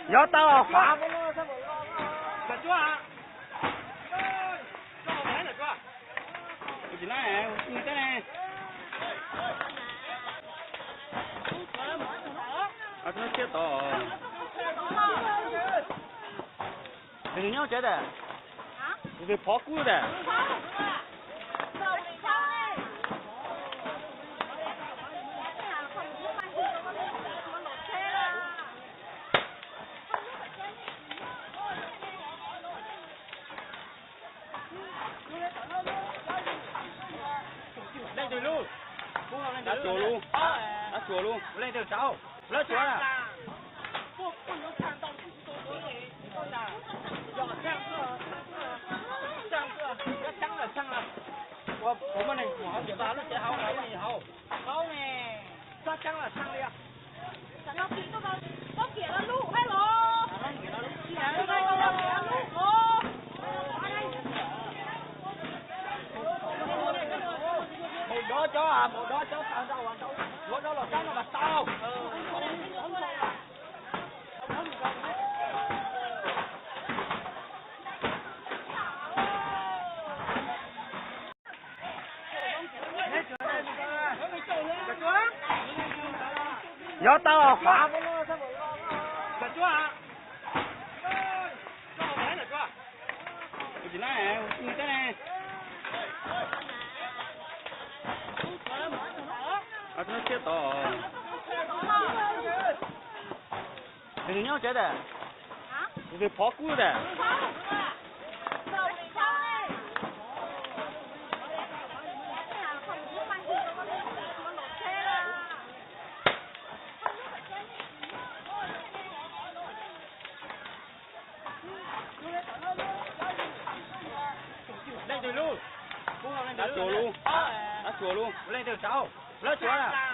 Nyob tau qhov. Nyob tsev tas, tus twg phov kub tas. Leej twg lub? Dab Tsuas lub. Dab Tsuas lub. Leej twg tsav? Dab Tsuas na. Ua, kuv muaj neeg mus hauv, lub tsev hauv, hauv ne. Tsob tseeb los tshee li. Mus dov cov, mus dov cov tag nrho, yuav dov los sab no mas tau. Nyob tau qhov. Nyob tsev tas, tus twg phov kub tas. Leej twg lub? Dab Tsuas lub. Dab Tsuas lub. Leej twg tsav? Dab Tsuas na.